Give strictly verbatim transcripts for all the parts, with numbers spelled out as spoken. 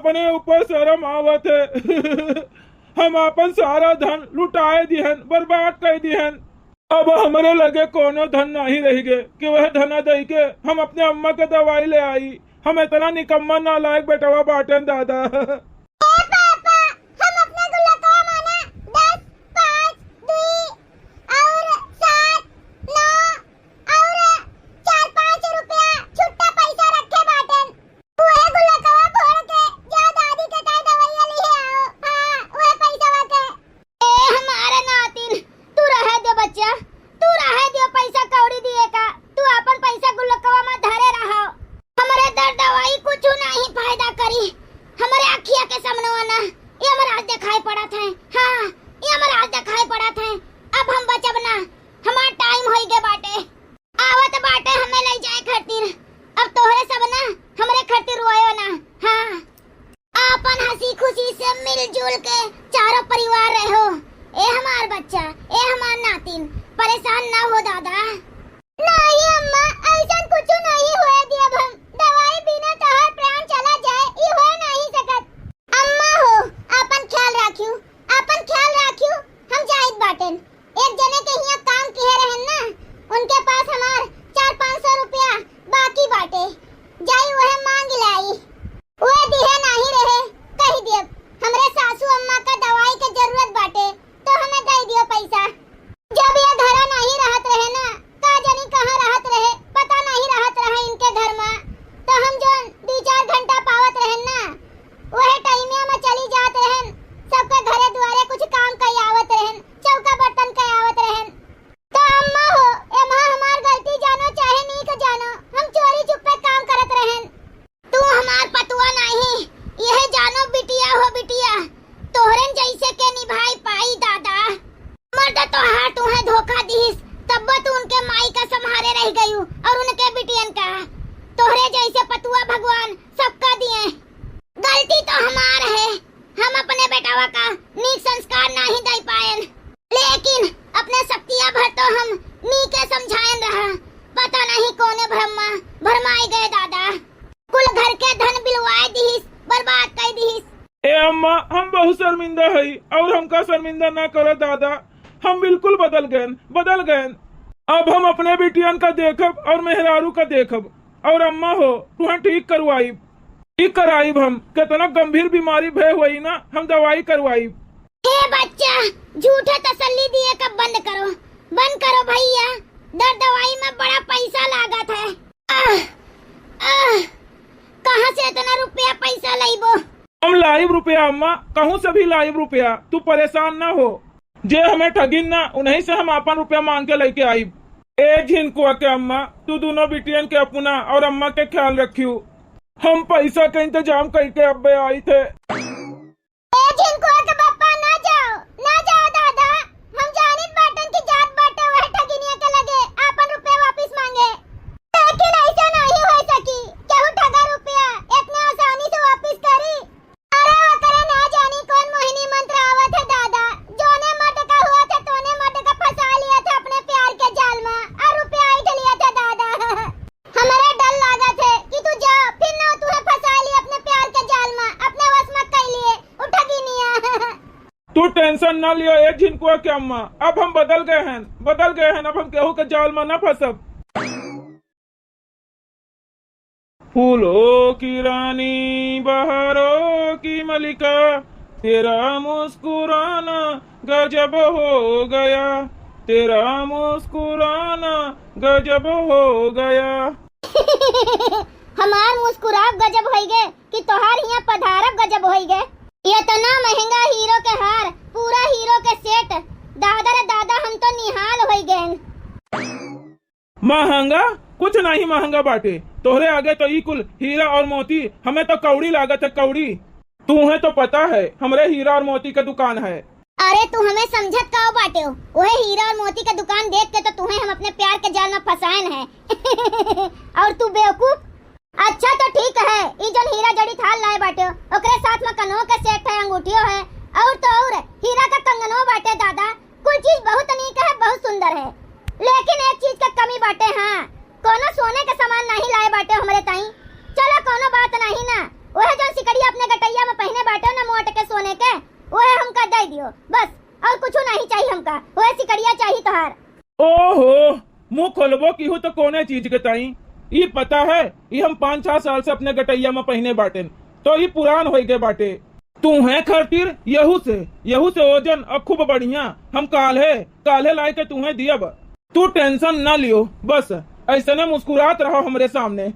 अपने ऊपर शर्म आवत है। हम आपन सारा धन लुटाए दिहन, बर्बाद कर दिहन। अब हमरे लगे कोनो धन नाही रहि गे कि वह धना दई के हम अपने अम्मा के दवाई ले आई। हम इतना निकम्मा नालायक बेटवा बाटेन दादा। ए पापा, हम अपने गुल्लकवा माना दस, पाँच, दुई और सात, नौ और चार पाँच रुपया छुट्टा पैसा रखे बाटेन। उहे गुल्लकवा फोड़ के जा दादी के ताई दवाइया लिहे आओ। हाँ, उहे पैसवा के। ए हमारे नातिन, तू रहे दे बच्चा, तू रहे दे पैसा कौड़ी दिए का, तू आपन पैसा गुल्लकवा में धरे रहो। हमरे दर दवाई कुछ नहीं फायदा करी, हमरे अखिया के सामने ना, ये हमरा आज दिखाई पड़त है। हाँ, ये हमरा आज दिखाई पड़त है। अब हम बचब ना, हमार टाइम होई गे बाटे। आवत बाटे हमें ले जाए खातिर। अब तोहरे सब ना हमरे खातिर रोयो ना। हाँ, आपन हंसी खुशी से मिलजुल के चारों परिवार रहो। ए हमार बच्चा, ए हमार नातिन, परेशान ना हो दादा। नहीं अम्मा, ऐसन कुछ नहीं होए दियब हम। दवाई बिना तोहार प्राण चला जाए, ई हो नहीं सकत। अम्मा हो, आपन ख्याल राखियो, आपन ख्याल राखियो। हम जाइत बाटेन। एक जने के हियाँ काम किहे रहन ना, उनके पास हमार चार पाँच सौ रुपया बाकी बाटे, जाई वह मांग लाई। वह दिहे नाही रहे, कही दियब, हमरे सासू अम्मा का दवाई के जरूरत बाटे, तो हमें दे दियो पैसा। जब ये घरा नाही रहत रहे ना, का जानी कहाँ रहत रहे, पता नाही रहत रहे इनके घर मा, तो हम जोन दुई चार घंटा पावत रहन ना, वह टाइमे में चली जात रहन, सबके घरे दुआरे कुछ काम कई आवत रहन, चौका बर्तन कई आवत रहन। तो अम्मा हो, एमा हमार गलती जानो चाहे नीक जानो, हम चोरी चुप्पे काम करत रहन। तू हमार पतुआ नाही, यह जानो बिटिया हो बिटिया, तोहरन जैसे के निभाई पाई दादा। मर्द तोहार तुहे धोखा दिहिस, तब्बो तू उनके माई का सम्हारे रह गयू और उनके बिटियन का। तोहरे जैसे पतुआ भगवान सबका दिए। गलती तो हमार है, हम अपने बेटवा का नीक संस्कार नाही दे पाएन, लेकिन अपने शक्तिया भर तो हम नीके समझाएन रहा। पता नहीं कौने भ्रम मा भरमाए गए दादा। कुल घर के धन बिलवाए दिहिस, बर्बाद कर दिहिस। ए अम्मा, हम बहुत शर्मिंदा हई और हमका शर्मिंदा ना करो दादा। हम बिल्कुल बदल गएन, बदल गएन। अब हम अपने बिटियन का देखब और मेहरारू का देखब। और अम्मा हो, तुहें ठीक करवाइब, ठीक कराइब हम। कितना गंभीर बीमारी भय हुई ना, हम दवाई करवाइब। हे बच्चा, झूठे तसल्ली दिए का बंद करो, बंद करो भैया। दर दवाई में बड़ा पैसा लागत है। आह, आह, कहाँ से इतना रुपया पैसा लइबो? हम लाइब रुपया अम्मा, कहूँ से भी लाइब रुपया, तू परेशान ना हो। जे हमें ठगिन ना, उन्हीं से हम आपन रुपया मांग के लेके आइब। ए झिनकुआ के अम्मा, तू दोनों बिटियन के अपना और अम्मा के ख्याल रखियो। हम पैसा के इंतजाम करके अब्बे आई थे। ए झिनकुआ के पप्पा, ना जाओ, ना जाओ दादा, हम जानित बाटन कि जात बाटे वह ठगिनिया के लगे आपन रुपया वापिस मांगे, लेकिन ऐसा नहीं हो सकी। केहू ठगा रुपया इतना आसानी से वापिस करी? अरे ओकरे ना जानी कौन मोहिनी मंत्र आवत है दादा, जोने मर्द का हुआ था तोने मर्द का फंसा लिया था अपने प्यार के जाल में और रुपया ऐंठ लिया था दादा। हमरे डर लागत है कि तू जा, फिर ना तुहे फंसा ली अपने प्यार के जाल में, अपने वश में कर लिए, उ ठगिनिया। तू टेंशन ना लियो ए झिनकुआ के अम्मा, अब हम बदल गए हैं, बदल गए हैं, अब हम केहू के जाल में ना फंसब। फूलों की रानी बहारों की मलिका, तेरा मुस्कुराना गजब हो गया, तेरा मुस्कुराना गजब हो गया। हमार मुस्कुराब गजब होइगे कि तोहार हियाँ पधारब गजब होइगे। इतना महंगा हीरो के हार, पूरा हीरो के सेट, दादा रे दादा, हम तो निहाल होइगेन। महंगा? कुछ नहीं महंगा बाटे, तोहरे आगे तो ई कुल हीरा और मोती, हमें तो कौड़ी लागत है, कौड़ी। तुहे तो पता है, हमरे हीरा और मोती के दुकान है। अरे, तू हमें समझत का बाटे हो? वह हीरा और मोती के दुकान देख के तो तुहे हम अपने प्यार के जाल में फंसाएन है। और तू बेवकूफ। अच्छा तो ठीक है, ई जोन हीरा जड़ी थाल लाए बाटे, ओकरे साथ में कनों के सेट है, अंगूठियो है, और तो और हीरा का कंगनो बाटे दादा। कुल चीज बहुत नीक है, बहुत सुंदर है, लेकिन एक चीज के कमी बाटे। हाँ, कोनो सोने के सामान नहीं लाए बाटे हमरे ताई। चलो, कोनो बात नहीं ना, वह जोन सिकड़िया अपने गटैया के, वह हमका दे दियो बस, और कुछ नहीं चाहिए हमका, वह सिकड़िया चाहिए तोहार। ओहो, मुंह खोलबो किहू तो कोने चीज के ताई? ई पता है, ई हम पाँच छह साल से अपने गटैया में पहिने बाटेन, तो ई पुरान होई गए बाटे। तूहे खातिर यहू से, यहू से ओजन और खूब बढ़िया हम काल्हे, काल्हे लाए के तूहे दियब। तू tension ना लियो, बस ऐसने मुस्कुरात रहो हमरे सामने।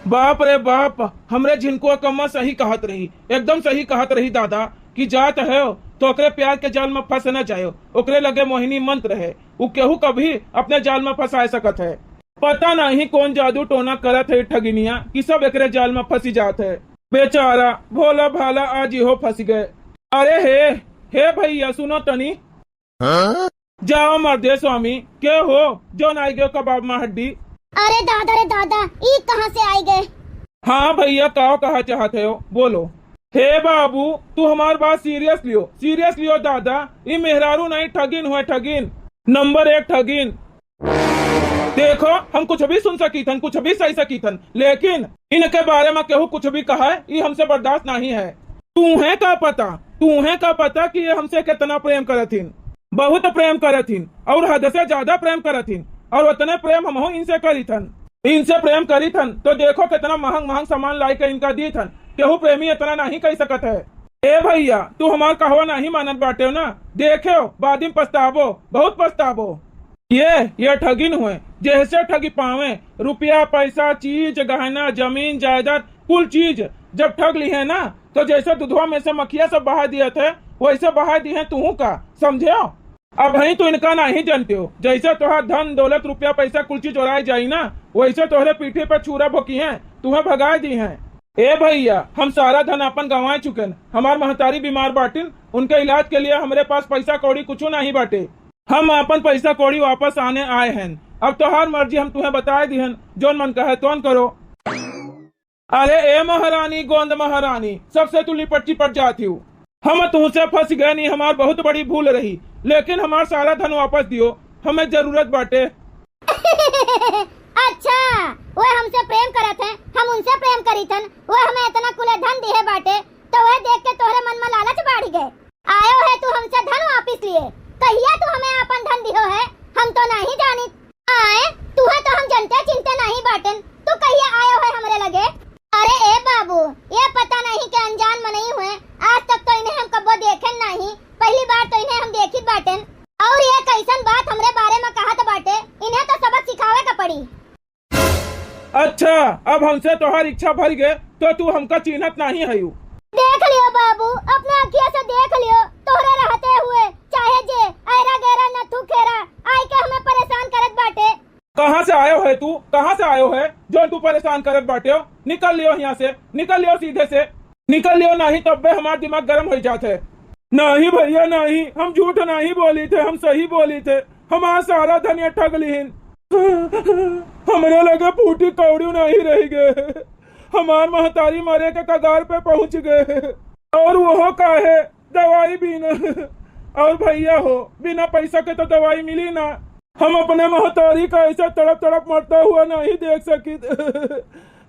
बाप रे बाप, हमरे झिनकुआ कम्मा सही कहत रही, एकदम सही कहत रही दादा, कि जात है तो ओकरे प्यार के जाल में फंस न जायो। ओकरे लगे मोहिनी मंत्र है, उ केहू कभी अपने जाल में फंसा सकत है। पता नहीं कौन जादू टोना करत है ठगिनिया कि सब एकरे जाल में फंसी जात है। बेचारा भोला भाला आज इहो फंस गए। अरे हे, हे भैया सुनो तनी। हाँ? जाओ मर्दे स्वामी, के हो जौन आई गयो कबाब में हड्डी? अरे दादा रे दादा, ई कहाँ से आई गए? हाँ भैया, काव कहा चाहत हो, बोलो। हे बाबू, तू हमार बात serious लियो, serious लियो दादा। ई मेहरारू नहीं, ठगिन हुए, ठगिन, नंबर एक ठगिन। देखो, हम कुछ भी सुन सकीथन, कुछ भी सही सकीथन, लेकिन इनके बारे में केहू कुछ भी कहा है, ई हमसे बर्दाश्त नहीं है। तूहे का पता, तूहे का पता कि ये हमसे कितना प्रेम करथिन, बहुत प्रेम करथिन और हद से ज्यादा प्रेम करथिन, और उतने प्रेम हमहू इनसे करीथन। इनसे प्रेम करीथन तो देखो कितना महंग महंग सामान लाई के इनका दीथन। केहू प्रेमी इतना नहीं कह सकत है। ए भैया, तू हमार कहवा नहीं मानत बाटे ना, देखे हो बाद में पछताबो, बहुत पछताबो। ये, ये ठगिन हुए, जैसे ठगी पावे, रुपया, पैसा, चीज, गहना, जमीन, जायदाद, कुल चीज जब ठग ली है ना, तो जैसे दुधवा में से मक्खिया सब बहा दिए थे, वैसे बहा दी है तू का, समझे हो? अब ही तो इनका नहीं जानते हो, जैसे तोहार धन, दौलत, रुपया, पैसा, कुल चीज चोराए जाई ना, वैसे तोहरे पीठे पर छुरा भोंकी हैं, तुम्हें भगाए दी हैं। ए भैया, हम सारा धन अपन गंवाए चुकेन, हमार महतारी बीमार बाटिन, उनके इलाज के लिए हमरे पास पैसा कौड़ी कुछ नहीं बाटे। हम अपन पैसा कौड़ी वापस आने आए हैं। अब तोहार मर्जी, हम तुम्हें बताए दिहन, जौन मन कहे तौन करो। अरे ए महारानी, गोंद महारानी, सबसे तू लिपट चिपट जाती हो। हम तुमसे फंस गए नहीं, हमार बहुत बड़ी भूल रही, लेकिन हमार सारा धन वापस दियो, हमें जरूरत बाटे। अच्छा, वह हमसे प्रेम करत हैं, हम उनसे प्रेम करीथन, वह हमें इतना कुले धन दिए बाटे, तो वह देख के तोहरे मन में लालच बढ़ गए। आयो है तू हमसे धन वापिस लिए, कहिया तू हमें आपन धन दिहो है, हम तो नहीं जानित। आए, तुहे तो हम जनते चिनते नहीं बाटेन, तू कहिया आयो है हमरे लगे? अरे ए बाबू, ये पता नहीं के अनजान मनई हुए, आज तक तो इन्हें हम कब्बो देखेन नहीं, पहली बार तो इन्हें हम देखित बाटेन। और ये कैसन बात हमरे बारे में कहत बाटे, इन्हें तो सबक सिखावे का पड़ी। अच्छा, अब हमसे तोहार इच्छा भर गए, तो तू हमका चिन्हत नहीं हयू। देख लियो बाबू, अपने अखिया से देख लियो, तोहरे रहते हुए, चाहे जे ऐरा गैरा नथु खेरा आई के हमें परेशान करत बाटे। कहाँ से आयो है तू? कहाँ से आयो है जो तू परेशान करत बाटे हो? निकल लियो यहाँ से, निकल लियो सीधे से, निकल लियो, नहीं तब्बे हमार दिमाग गरम हो जात है। नहीं भैया नहीं, हम झूठ नहीं बोली थे, हम सही बोली थे। हमार सारा धन ये ठग लिहिन। हमरे लगे फूटी कौड़ी नहीं रह गए। हमार महतारी मरे के कगार पे पहुंच गए। और वो काहे दवाई बिना। और भैया हो, बिना पैसा के तो दवाई मिली ना। हम अपने महतारी का ऐसा तड़प तड़प मरता हुआ नहीं देख सकित।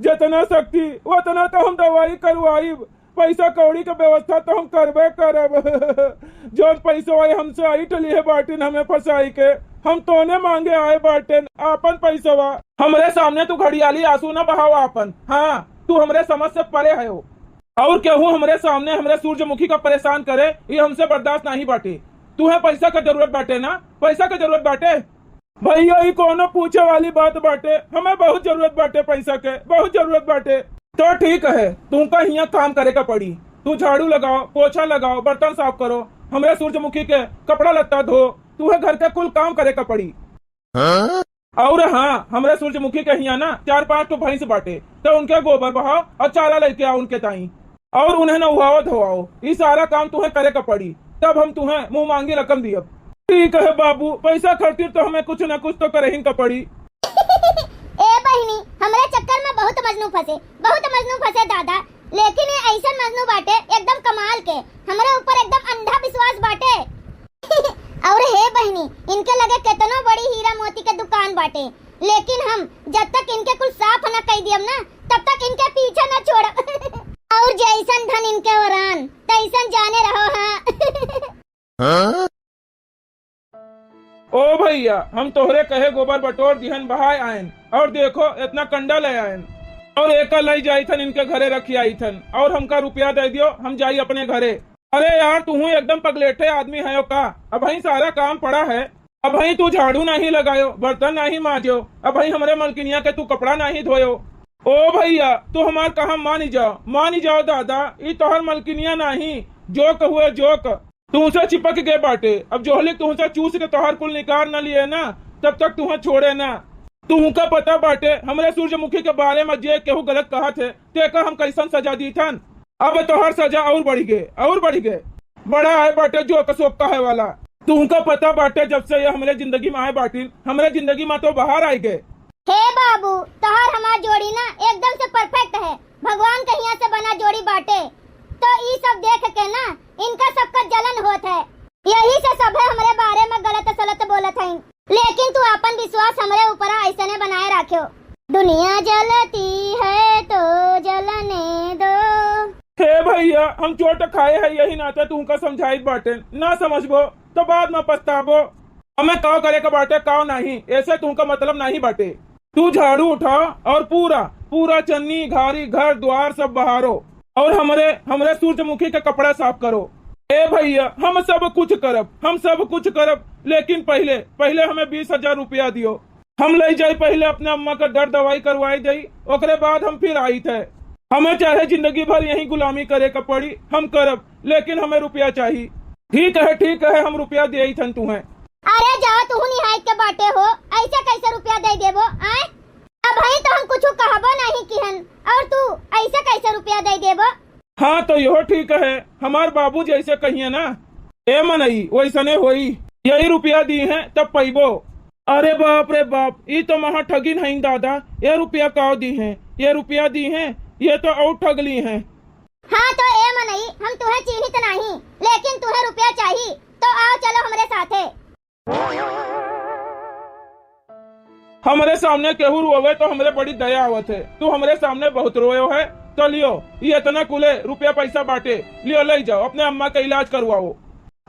जितना शक्ति उतना तो हम दवाई करवाइब, पैसा कौड़ी के व्यवस्था तो हम करबे करब। जौन पैसवा ये हमसे ऐंठ लिहे बाटिन हमें फंसाई के, हम तोने मांगे आए बाटेन आपन पैसवा। हमरे सामने तू घड़ियाली आंसू न बहावा आपन। हाँ, तू हमरे समझ से परे हयो। और केहू हमरे सामने हमरे सूरजमुखी का परेशान करे, ये हमसे बर्दाश्त नहीं बाटे। तुहे पैसा का जरूरत बाटे ना, पैसा का जरूरत बाटे। भैया, ई कौनो पूछे वाली बात बाटे? हमें बहुत जरूरत बाटे पैसा के, बहुत जरूरत बाटे। तो ठीक है, तुमका हियाँ काम करे का पड़ी। तू झाड़ू लगाओ, पोछा लगाओ, बर्तन साफ करो, हमरे सूरजमुखी के कपड़ा लत्ता धो, तुहे घर के कुल काम करे का पड़ी। हाँ? और हाँ, हमरे सूरजमुखी के हियाँ ना चार पांच ठो भैंस बाटे, तो उनके गोबर बहाओ और चारा लेके आओ उनके ताई। और उन्हें नहवाओ धोवाओ, ई सारा काम तुहें करे का पड़ी, तब हम तुहें मुंह मांगी रकम दियब। ठीक है बाबू, पैसा खातिर तो हमें कुछ न कुछ तो करहिन का पड़ी। ए बहिनी, हमरे चक्कर में बहुत मजनू फंसे, बहुत मजनू फंसे दादा, लेकिन ये ऐसन मजनू बाटे एकदम कमाल के, हमरे ऊपर एकदम अंधा विश्वास बाटे। और हे बहिनी, इनके लगे केतनो बड़ी हीरा मोती के दुकान बाटे, लेकिन हम जब तक इनके कुल साफ न कई दियब ना, तब तक इनके पीछे न छोड़ब। और जैसन धन इनके ओरान, तैसन जाने रहो, हाँ। हाँ? ओ भइया, हम तोहरे कहे गोबर बटोर दिहन, बहाय आयन, और देखो, इतना कंडा ले आयन, और एका लई जाइथन, इनके घरे रखी आइथन, और हमका रुपया दे दियो, हम जाई अपने घरे। अरे यार, तुहूँ एकदम पगलेटे आदमी हयो का? अबहीं सारा काम पड़ा है, अबहीं तू झाड़ू नाहीं लगायो, बर्तन नाहीं मांजो, अबहीं हमरे मलकिनिया के तू कपड़ा नाहीं धोयो। ओ भइया, तू हमार कहा मानी जाओ, मानी जाओ दादा, ई तोहर मलकिनिया नाहीं, जोक हुए जोक। तुहसे चिपक गए बाटे। अब जोहले तुहसे चूस के तोहार कुल निकार न लिए ना, तब तक तुहें छोड़े ना। तुहका पता बाटे, हमरे सूरजमुखी के बारे में जे केहू गलत कहत है, तेका हम कैसन सजा दीथन। अब तोहार सजा और बढ़ गए, और बढ़ गए। बड़ा है बाटे जोक सोक कहे वाला। तुहका पता बाटे, जब से ये हमरे जिंदगी में आए बाटिन, हमरे जिंदगी में तो बाहर आए गए। हे बाबू, तोहार हमार जोड़ी ना एकदम से perfect है। भगवान के हियां से बना जोड़ी बाटे, तो ई सब देख के ना इनका सबका जलन होत है। यही से सभे हमरे बारे में गलत सलत बोलत हईन, लेकिन तू आपन विश्वास हमरे ऊपर ऐसने बनाए राख्यो। दुनिया जलती है तो जलने दो। हे भइया, हम चोट खाए हैं, यही नाते तुमका समझाइत बाटे, ना समझबो तो बाद में पछताबो। हमें काव करे के बाटे, काव नाहीं, ऐसे तुमका मतलब नाहीं बाटे। तू झाड़ू उठा और पूरा, पूरा चन्नी, घारी, घर द्वार सब बहारो और हमरे, हमरे सूरजमुखी के कपड़ा साफ करो। ए भइया, हम सब कुछ करब, हम सब कुछ करब, लेकिन पहिले, पहिले हमें बीस हजार रुपया दियो। हम लई जाई पहिले अपने अम्मा का दर दवाई करवाई देई, ओकरे बाद हम फिर आइत है। हमें चाहे जिंदगी भर यहीं गुलामी करे का पड़ी, हम करब, लेकिन हमें रुपया चाही। ठीक है, ठीक है, हम रुपया देइथन तुहें। अरे जाओ, तुहू निहायत के बाटे हो, ऐसे कैसे रुपया दे देबो, आय? अबहीं तो हम कुछ कहबो नहीं किहन, और तू ऐसे कैसे रुपया दे देबो? हाँ, तो यहो ठीक है, हमार बाबू जैसे कहिए ना, ए मनई, वैसने होई। यही रुपया दी हैं, तब पैबो। अरे बाप रे बाप, ई तो महा ठगिन हईन दादा, ये रुपया काव दी हैं, ये रुपया दी हैं, ये तो और ठगली हैं। हाँ तो ए मनई, हम तुहें चीन्हित नाहीं, लेकिन तुहें रुपया चाही, तो आओ चलो हमरे साथे। हमरे सामने केहू रोवे तो हमरे बड़ी दया आवत है, तू हमरे सामने बहुत रोयो है। तो लियो, ये इतना कुले रुपया पैसा बाटे, लियो ले जाओ, अपने अम्मा का इलाज करवाओ।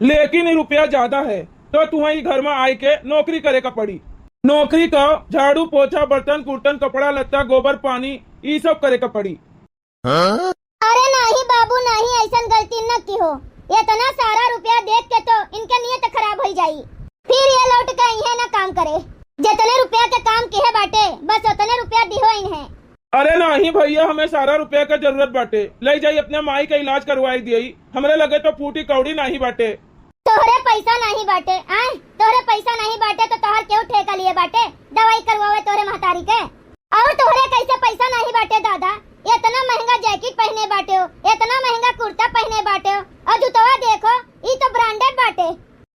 लेकिन ये रुपया ज्यादा है, तो तुहें ई घर में आए के नौकरी करे का पड़ी। नौकरी का झाड़ू, पोछा, बर्तन, कुर्तन, कपड़ा लत्ता, गोबर, पानी, ई सब करे का पड़ी। अरे नाही बाबू, नाही, ऐसन गलती न किहो। इतना सारा रुपया देख के तो इनके नियत खराब होई जाई, फिर ये लौट के इहे न काम करे। जितने रुपया के काम किहे बाटे, बस उतने रुपया दिहो इन्हें। अरे नाही भइया, हमें सारा रुपया के जरूरत बाटे, ले जाई अपने माई का इलाज करवाई दियई, हमरे लगे तो फूटी कौड़ी नाही बाटे। तोहरे पैसा नाही बाटे, आय? तोहरे पैसा नाही बाटे तो तोहर केहू ठेका लिए बाटे दवाई करवावे तोहरे महतारी के? और तोहरे कैसे पैसा नाही बाटे दादा? इतना महंगा जैकेट पहने बाटे हो, इतना महंगा कुर्ता पहने बाटे हो, और जूतवा देखो, ई तो branded बाटे।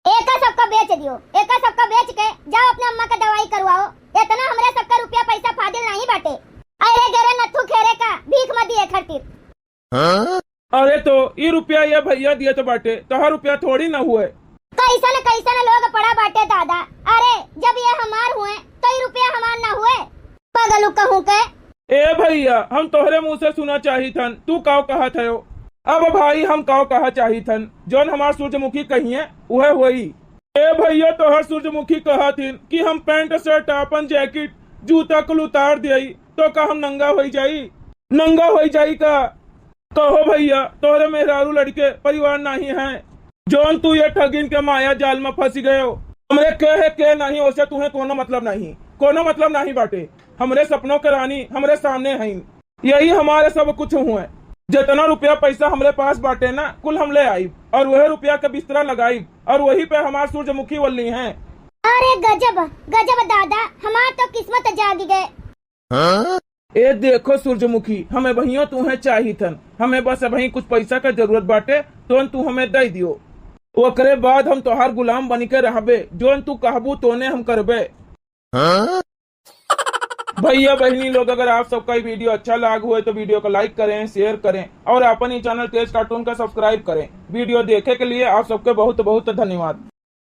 एका सबका बेच दियो, एका सबका बेच के जाओ अपने अम्मा का दवाई करवाओ। इतना हमरे सबका रुपया पैसा फाजिल नाही बाटे। अरे गरे नथु खेरे का, भीख मत दिए खातिर। अरे तो ई रुपया ये भइया दिए तो बाटे, तोहार रुपया थोड़ी ना हुए। कैसन कैसन लोग पड़ा बाटे दादा। अरे जब ये हमार हुए तो ई रुपया हमार ना हुए, पगलू कहूँ के। ए भइया, हम तोहरे मुँह से सुना चाहित हन, तू काव कहत हयो? अब भाई हम काव कहा चाहित हन, जौन हमार सूरजमुखी कहिए उहे होई। ए भइया, तोहर सूरजमुखी कहत हिन कि हम पैंट शर्ट, आपन जैकेट, जूता कुल उतार दियई, तो का हम नंगा होई जाई? नंगा होई जाई का? कहो भइया, तोहरे मेहरारू लड़के परिवार नाही है, जौन तू ये ठगिन के माया जाल में फंसी गयो। हमरे के है के नाही, ओसे तुहें कोनो मतलब नाही, कोनो मतलब नाही बाटे। हमरे सपनों के रानी हमरे सामने हईन, यही हमारे सब कुछ हुए। जितना रुपया पैसा हमरे पास बाटे ना, कुल हम ले आइब और वही रुपया के बिस्तरा लगाइब और वही पे हमार सूरजमुखी वल्ली हैं। अरे गजब, गजब दादा, हमार तो किस्मत जाग गए। ए देखो सूरजमुखी, हमें बहियों तुहें चाहित हन, हमें बस अबहीं कुछ पैसा का जरूरत बाटे, तोन तू हमें दे दियो, ओकरे बाद हम तोहार गुलाम बन के रहबे, जोन तू कहबू तोने हम करबे। भइया बहिनी लोग, अगर आप सबका ये video अच्छा लाग हुए तो video को like करें, share करें और अपन ये channel तेज cartoon का subscribe करें। Video देखे के लिए आप सबके बहुत बहुत धन्यवाद।